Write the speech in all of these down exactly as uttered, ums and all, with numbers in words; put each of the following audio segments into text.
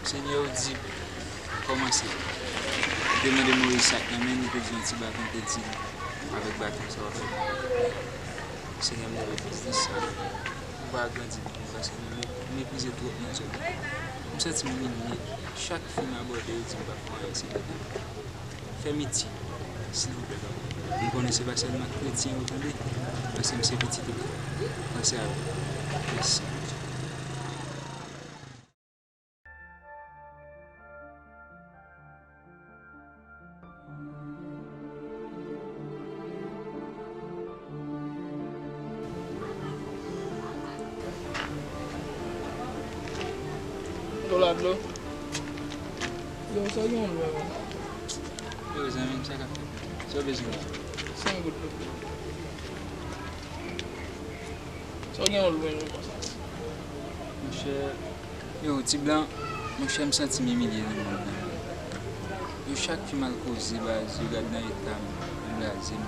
Senyè, ou di, kòmanse. Ou te mande Moyiz sa k nan men l, li te di yon ti baton, li te di l, avèk baton sa w ap fè. Senyè, m leve biznis sa. M va agrandi l pou mwen, paske m me-, meprize twòp nan zòn nan. M santi m imilye. Chak fi m abòde, yo di m p ap fè anyen, se lè de fè m itil, silvouplè, papa. M konnen se pa sèlman kretyen yo tande, paske m se pitit ou tou. Panse avè m. Mèsi. Dlo la, dlo. Yo, sa w gen w lwen, man? Yo, zanmi m, sa k ap fèt? Sa w bezwen la? San goud dlo. Sa w gen w lwen, man, konsa? Monchè, yo, ti blan, monchè, m santi m imilye nan mond nan. Yo, chak fi m al koze, baz, yo gad nan eta m, yo blaze m.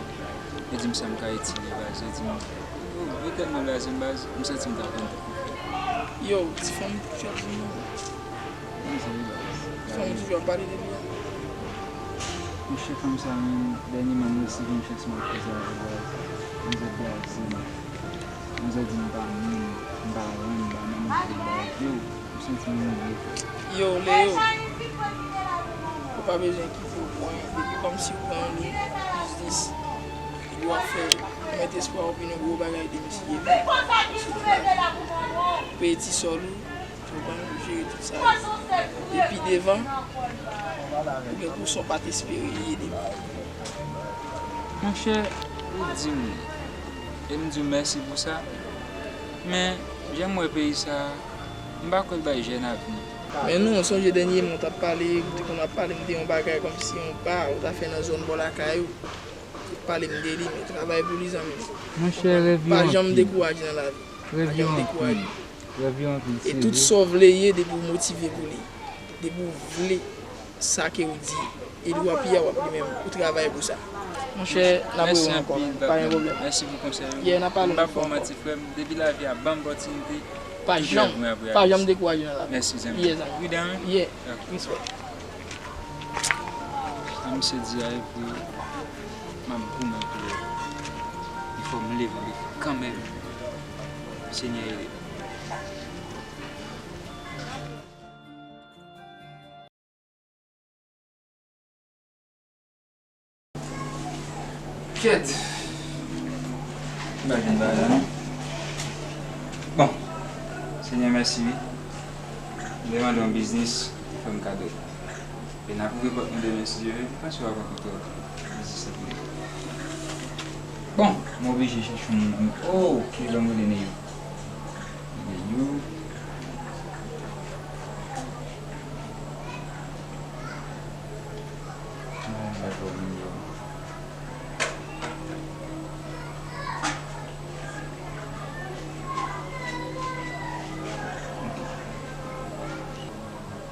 Yo di m sa m ka itil yo, baz, yo di m, yo, yo tèlman blaze m, baz, m santi m ta pran tout pou fè. Yo, ti fanm, chak jou, non. Fanm toujou ap pale de li a. Monchè, fanm sa menm, dènyèman m resevwa yon chans m al koze avè l, baz. Manzè blaze m. Manzè di m pa menm, m pa rann, m pa nan nivo l, baz. Yo, m santi m imilye, frè. Yo, Leo, ou pa bezwen kite w pran, depi kòmsi w pran yon biznis, epi w ap fè, w mèt espwa w pou yon gwo bagay de misye. Peye ti sòl ou, Ou konprann? Jere tout sa yo. Epi devan, ou gen pou sa w pa t espere li ede m. Monchè, ou di m li. E m di w mèsi pou sa. Men, jan m wè peyi sa a, m pa kwè l bay jèn avni. Men non, sonje dènyèman w t ap pale, ou te konn ap pale m de yon bagay kòmsi yon ba ou ta fè nan zòn bò lakay ou. Pale m de li, men travay pou li, zanmi m. Monchè, rèv yo anpil. Pa janm dekouraje nan lavi. Rèv yo anpil. Rèv yo anpil, serye. E tout sa w vle ye, depi w motive pou li, depi w vle sa ke w di, e li w ap ye a, w ap li menm, ou travay pou sa. Monchè, n ap rewè ankò, pa gen pwoblèm. Mèsi pou konsèy yo. Yeah, n ap pale ankò. M p ap ba w manti, frè m, depi lavi a ban m opòtinite, tout rèv mwen ap reyalize. Pa janm dekouraje nan lavi. Mèsi, zanmi. Yeah, zanmi. Pridan, wi. Yeah. Respè. Sa misye di a, epi m ap goumen pou yo. Il faut m leve defi kanmenm. Senyè, ede m. Kèt! M pa jwenn bagay la, non. Bon, Senyè, mèsi, wi. M te mande yon biznis, fè m kado. E n ap ouvri pòt nou demen, si Dye vle. M panse w ap rankontre yon biznis la pou li. Bon, m oblije chèche yon moun. Oh, ki lè m rele Neyou. Neyou. Ah, dakò, Neyou.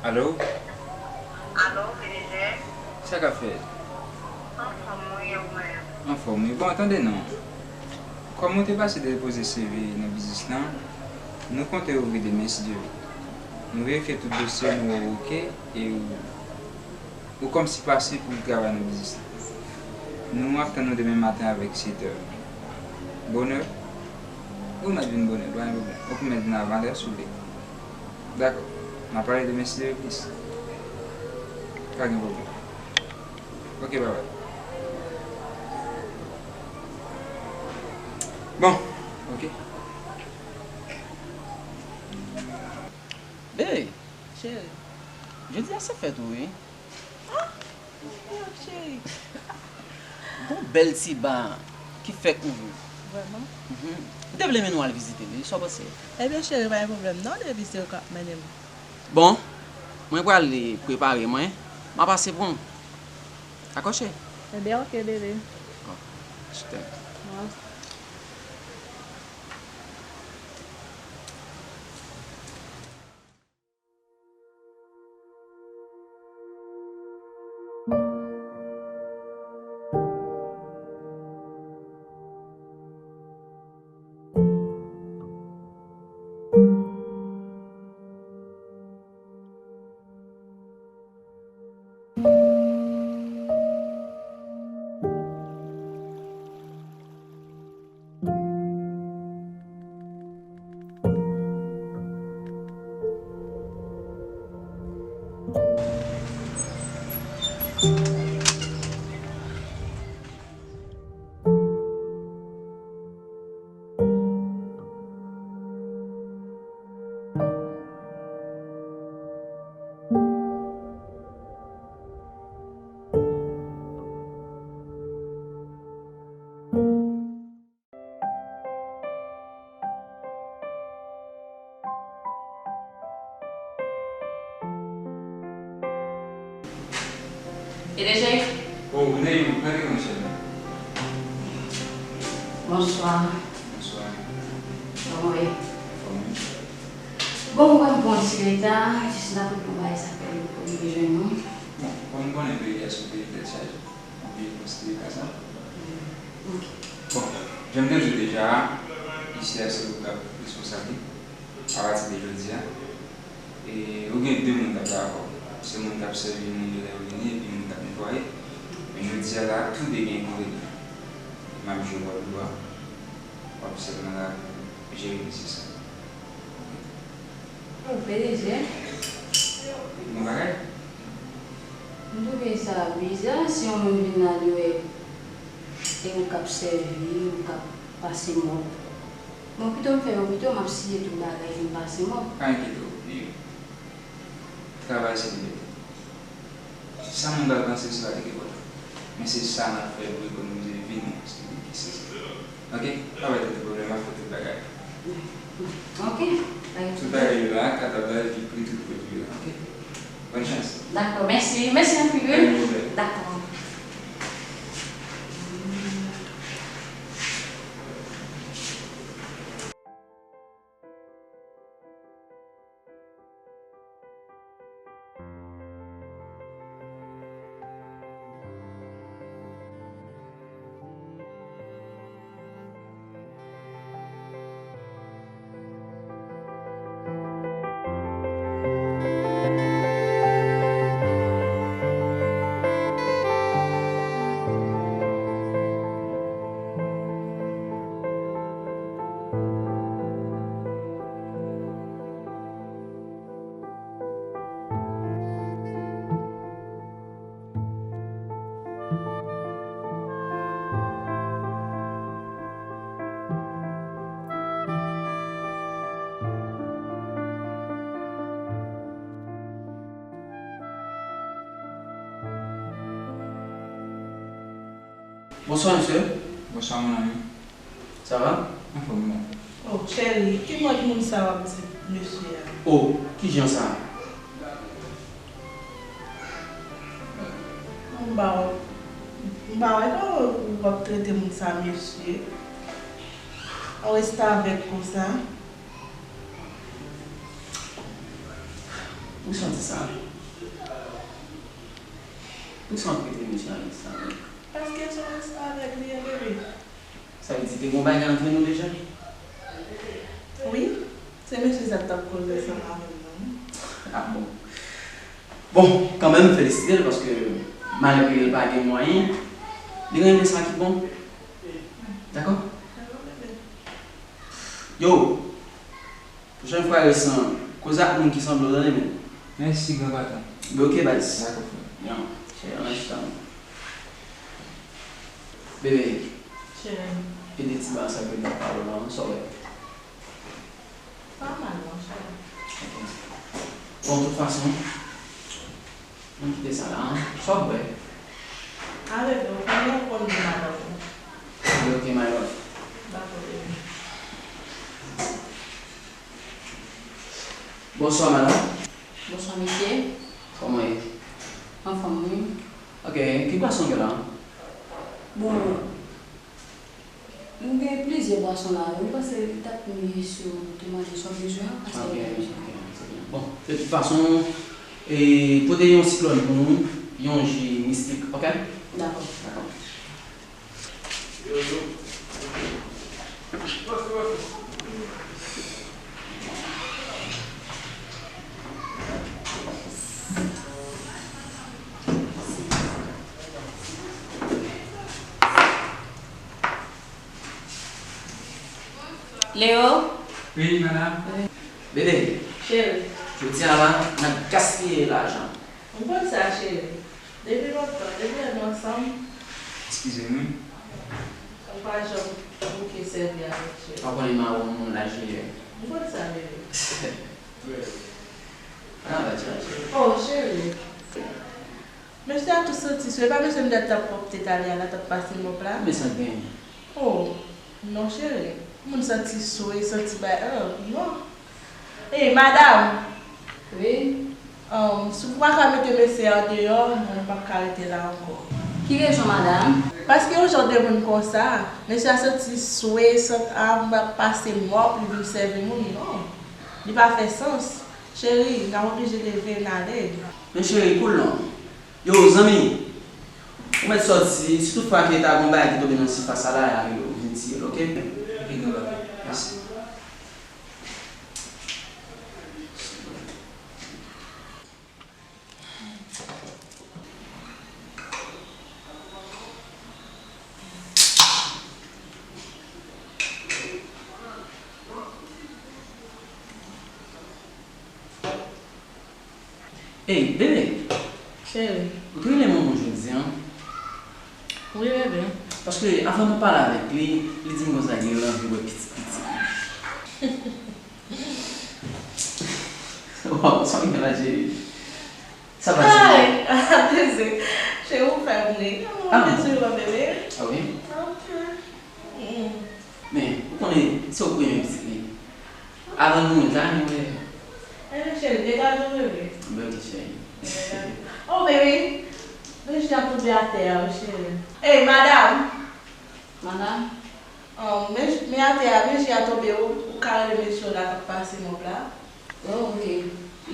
Alo? Alo, P D G? Sa k ap fèt? Anfòm, wi, e ou menm? Anfòm, wi. Bon, tande non. Kòm ou te pase depoze C V nan biznis lan, nou konte ouvri demen, si Dye vle. Nou verifye tout dosye, nou wè w oke, e ou, ou kòmsi pase pou travay nan biznis lan. Nou ap tann ou demen maten avèk sèt è. Bonè? Ou mèt vin bonè, pa gen pwoblèm. Ou pou mèt vin avan lè, si w vle. Dakò. N a pale demen si Dye vle plis. Pa gen pwoblèm. Oke, babay. Bon, oke. Ey, cheri. Jodi a se fèt ou, wi. Ah, cheri. Gon bèl ti ba ki fèk ouvri. Vrèman? Mhm. M te vle mennen w al vizite li, sa w panse? Ebyen, cheri, pa gen pwoblèm non, depi se ou k ap mennen m. Bon, mwen prale prepare mwen, m a pase pran w. Dakò, cheri? Ebyen, oke, bebe. Bon, je t'aime. Mwen. Bonsoir. Bonsoir. Kòman w ye? Anfòm, wi. Bon, mwen pran ti reta, jis nan pou bay sa fè nou pou nou jwenn nou. Bon, kòm nou konnen peyi a se yon peyi tèt chaje, nou oblije konsidere ka sa. Ok. Bon, jan m te di w deja, isi a se ou k ap responsab li, apati de jodi a. E ou gen de moun k ap travay avè w. Se moun k ap sèvi moun yo lè yo vini, epi moun k ap netwaye. Men jodi a la, tou de gen konpetans. M ap jwe wòl ou a. W ap sèlman la pou jere biznis la. Oh, P D G. Bon bagay. M twouve sa biza si yon moun vin la li wè se ou k ap sèvi, ou k ap pase mòp. Bon, pito m fè yo pito, m ap siye tout bagay vin pase mòp. Pa enkyete w, Mimi. Travay se libète. Sa moun pral panse sou la li gen pwoblèm. Men se sa n ap fè pou ekonomize vi nou, se li ki sezi. Ok? Pa bay tèt ou pwoblèm, m ap fè tout bagay. Ok. Tout bagay yo la, katab la, epi pri tout pwodui yo la. Ok? Bòn chans. Dakò, mèsi. Mèsi anpil, wi. Pa gen pwoblèm. Dakò. Bonswa, mesye. Bonswa, mon ami. Sa va? Anfòm, wi. Oh, cheri, ki mòd moun sa w ap di mesye a? Oh, kijan sa? M pa wè, m pa wè non w ap trete moun sa mesye. An restavèk konsa. Poukisa w di sa? Poukisa w ap trete mesye an restavèk? Paske se yon restavèk li ye, bebe. Sa vle di te gen yon bagay ant nou deja? Wi, se mesye sa k t ap koze ansanm avè m nan. Ah bon. Bon, kanmenm, felisite l paske malgre l pa gen mwayen, li renmen sa ki bon. Dakò? Yo, pwochèn fwa resan, koze ak moun ki sanble w tande, men. Mèsi, gran patwon. Oke, baz. Dakò, frè. Yon, cheri, ann al chita non. Bebe. Cheri. Ede ti ba sa ke m ap pale w la, sa w wè? Pa mal non, cheri. Bon, tout fason, ann kite sa la, sa w ap bwè? Avèk nou, fò nou konn di madanm ou. Oke, my love. Dakò, bebe. Bonswa, madanm. Bonswa, mesye. Kòman w ye? Anfòm, wi. Ok, ki bwason w gen la? Bon, m gen plizyè bwason la, wi. M panse li t ap miye si w te mande sa w bezwen an, paske... Ok, ok, se byen. Bon, de tout fason, e, pote yon siklòn pou nou, yon ji mistik, ok? Dakò. Dakò. Leo? Wi, madanm. Bebe. Cheri. Jodi a la, n ap gaspiye lajan. M konn sa, cheri. Depi lontan, depi lè nou ansanm. Eskize m, wi. Ou pa janm bouke sèvi avèk cheri. Pa konnen mawon moun la jiyè. M konn sa, bebe. Ann al bay ti la, cheri. Oh, cheri. Mesye a tou santi sou. E pa mesye m dat t ap pwòp tèt ale a la, t ap pase mòp la? Men sa k genyen? Oh, non, cheri. Moun santi sou, e santi bay, oh, non. Ey, madanm! Wi? Ahn, si w pa ka mete mesye a deyò, mwen m p ap ka rete la ankò. Ki rezon, madanm? Paske yon jan de moun konsa, mesye a santi swe, sant a, m ap pase mòp, li vin sèvi moun, non. Li pa fè sans. Cheri, n ap oblije leve n ale. Men cheri, cool non. Yo, zanmi, ou mèt sòti, si toutfwa ke ta gon bagay ki tonbe nan sifas sa la, vin tiye l, oke? Oke, gran papa. Mèsi. Ey, bebe! Cheri. Ou te rele manman w jodi a? Wi, bebe. Paske avan nou pale avèk li, li di m konsa gen l anvi wè pitit pitit li. Waw, sa w gen la, cheri? Sa pase? Ay, apeze. Cheri, ou fè m ri. Ah. Mwen te swiv an, bebe. Ah wi? Ok. Mm. Men, ou konnen, se ou ki renmen pitit li. Avan nou mouri, ta renmen wè. Ebyen, cheri, degaje w, bebe. Bebe, cheri. Oh, bebe. Bebe, cheri, ap tonbe atè a, wi, cheri. Ey, madanm! Madanm? Oh, men, men atè a, men cheri a tonbe, ou, ou ka rele mesye w la k ap pase mòp la. Oh, ok.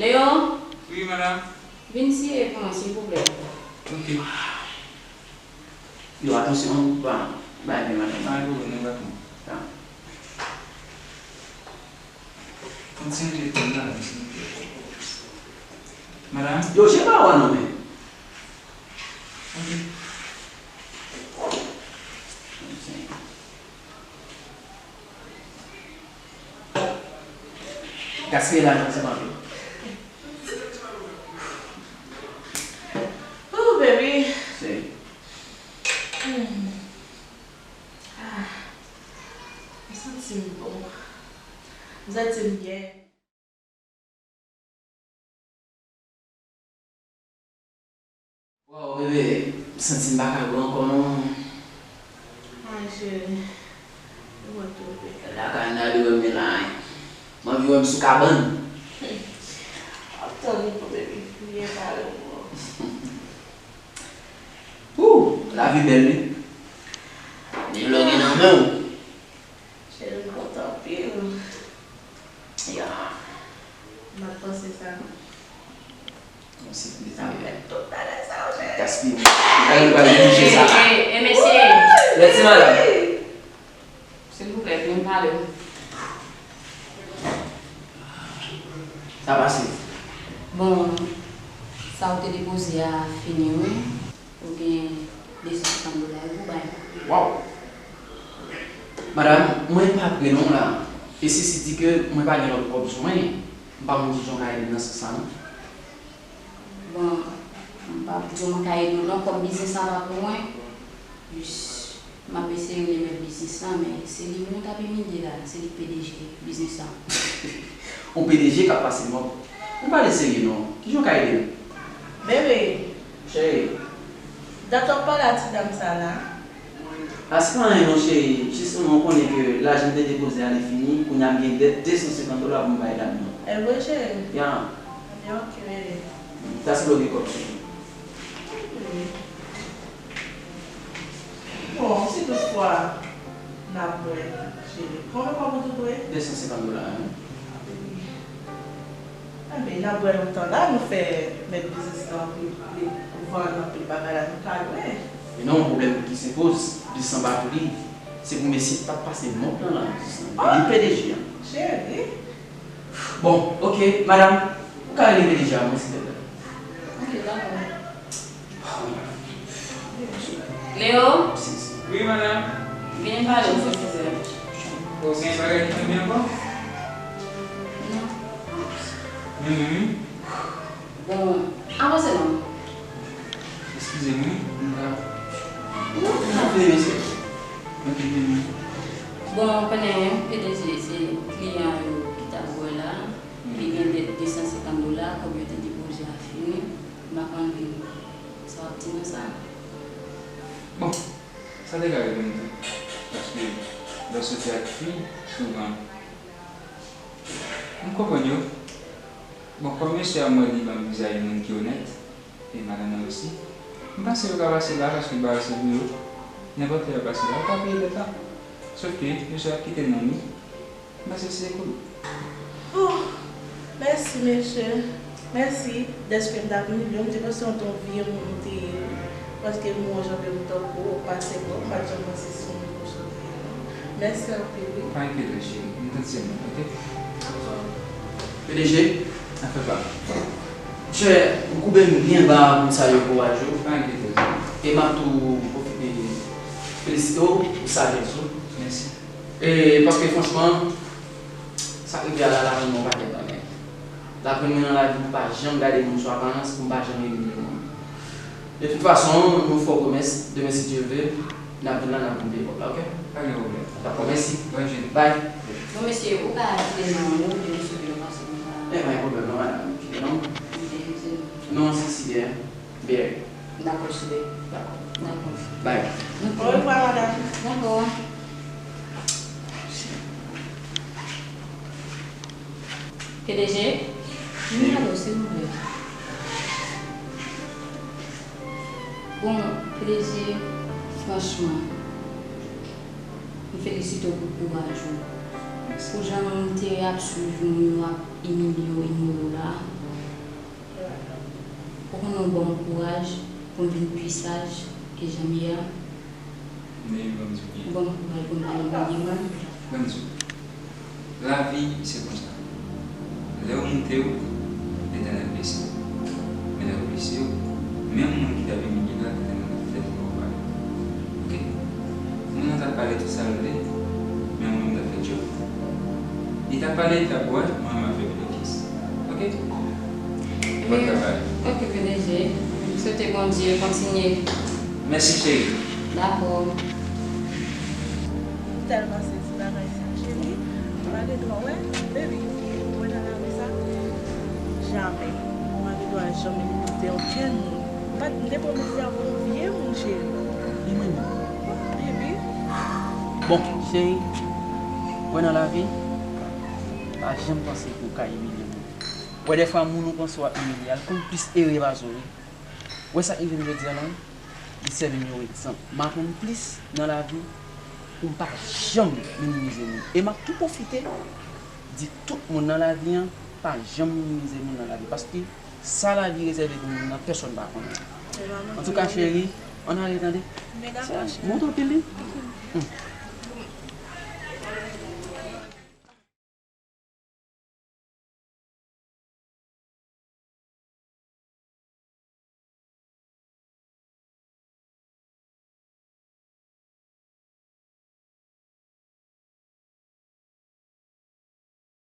Léon? Wi, madanm. Vin siye pou mwen, silvouplè. Ok. Yo, atansyon, pa bay men madanm. Pa gen pwoblèm, nou pa pran. Ta. Kontinye telefòn nan, kontinye. Madanm? Yo, chen pa w a non, men. Ok. Gaspiye lajan, se pa anpil. Ooh, baby. Seri. Hmm. Ah. M santi m bon. M santi m byen. Waw, bebe, m santi m pa ka gwo ankò non. Ay, cheri, ou wè tou, bebe. Lakay n ale wè m la, m anvi wè m sou kabann. Ap tann ou, bebe, byen pale w. Ooh, lavi bèl wi. Men lè w gen nan men w. Cheri, m kontan anpil. Ya. M ap panse sa. Bon, se pou sa. Sa fè tout bagay sa yo, cheri. Gaspiye. Bagay nou pral neglije sa la. E, e, e, mesye. Lè ti madanm. Silvouplè, vin pale w. Sa pase? Bon, sa w te depoze a fini, wi. Ou gen de san senkant dola pou bay. Waw! Madanm, mwen pa prè non la. E Sisi di ke mwen pa gen lòt kòb sou mwen. M pa konn kijan w ka ede m nan sans sa non. Bon, m pa pou di w mwen ka ede w non, kòm biznis la pa pou mwen. Jis, m ap eseye rele mèt biznis la, men se li moun t ap imilye la, se li k P D G biznis la. Yon P D G k ap pase mòp. Ou pale serye non. Kijan w ka ede m? Bebe. Cheri. Dat w ap pale a ti dam sa la? A, se pa anyen non, cheri. Jis mwen konnen ke lajan m te depoze a li fini, kounye a m gen dèt de san senkant dola pou m bay dam nan. E vre, cheri? Ya. Ebyen, ok, bebe. Sa se lè w gen kòb sou ou. Bon, si toutfwa n ap wè, cheri. Konbyen kòb ou di w dwe? De san senkant dola, wi. Enben, n ap wè lontan la, nou fè mèt biznis lan, li, li vann anpil bagay la, nou ka lwen. Men non, pwoblèm ki se koz, biznis lan pa pou li. Se pou mesye ki t ap pase mòp lan la, biznis lan. Li P D G a. Cheri. Bon, ok, madanm, ou ka rele P D G a mwen, silvouplè? Ok, dakò. Leo? Wi, madanm. Vini pale, m sou fizè. Ou gen bagay ki tonbe ankò? Non. Men mwen menm? Bon, avanse non. Eskize m, wi. M ka. Non, non, non, vini, mesye. Ok, vini. Bon, konnen P D G se kliyan yo ki t ap wè la. Li gen dèt de san senkant dola, kòb yo te depoze a fini. M pa konn sa w ap di nan sa. Bon, sa te ka rive m tou. Paske lè w soti ak fi, souvan, m konprann yo. Bon, kòm mesye a, m wè li ban m vizaj yon moun ki onèt, e madanm nan osi, M panse yo ka pase la paske m pa resevwa yo. Nenpòt lè yo pase la, yo ka peye dèt la. Sòf ke yo sou ap kite n nan wi. M panse se ekout. Oh, mèsi mesye. Mèsi dèske m t ap milye w. M te panse w te yon vye moun ou te ye. Paske m wè w jan de ou tankou w pase bò, m pa t janm panse se yon moun konsa w te ye non. Mèsi anpil wi. Pa enkyete w cheri, m tande se mwen, oke? Dakò. P D G, afè pa m. Monchè, m koube m byen ba pou m salye kouraj ou. Pa enkyete w. E m ap tou pwofite felisite w pou sajès ou. Mèsi. E paske franchman, sa k rive a la, la rann mwen yon pakèt bagay. L aprann mwen nan lavi pou m pa janm gade moun sou aparans, pou m pa janm imilye moun. De tout fason, nou fè w pwomès, demen si Dye vle, n ap vin la, n ap vin peye kòb la, oke? Pa gen pwoblèm. Dakò, mèsi. Bòn jounen. Bye. Bon, mesye, ou ka kite non an wi, oubyen m sou biro paske m pa... E pa gen pwoblèm non, madanm. Kite non. Ok, mèsi. Non an se Sidè. Berry. Dakò, Sidè. Dakò. Dakò. Bye. Ok. Orevwa, madanm. Dakò. P D G, vin pale w, silvouplè. Bon, P D G, franchman, m felisite w pou kouraj ou. Pou jan w te ap swiv moun yo ap imilye w, inyore w la. Ou konnen w ban m kouraj pou m vin pi saj ke jan m ye a. Men ban m di w byen. Ou ban m kouraj pou m pa imilye moun. Ban m di w. Lavi se konsa. Lè yo moute w, Letènèl bese w. Men lè yo bese w, menm moun ki t ap imilye w la, Letènèl ap fè l pran w pale. Oke? Moun nan t ap pale tout sa l vle, men mwen menm m t ap fè djòb mwen. Li t ap pale, li t ap bwè, mwen menm m ap fè benefis. Oke? Bon travay. Oke, P D G. M swete Bondye kontinye. Mèsi, cheri. Dakò. M tèlman sezi bagay sa, cheri. Ou pa gen dwa wè, baby, ou wè nan lari sa, jamè. Ou pa gen dwa janm minimize okenn moun. M pa t, m te pwomete avè w yon vye moun, cheri. Li menm. Baby. Bon, cheri, ou wè nan lavi, pa janm panse ke w ka imilye moun. Ou wè dèfwa moun ou panse w ap imilye a, l konn plis ere pase w, wi. Ou wè sa k rive m jodi a la, wi? Li sèvi m yon egzanp. M aprann plis nan lavi pou m pa janm minimize moun. E m ap tou pwofite di tout moun nan lavi an, pa janm minimize moun nan lavi. Paske sa lavi rezève pou moun nan, pèsonn pa konnen. Antouka, cheri, ann ale tande. Montre w pil, wi. Hmm.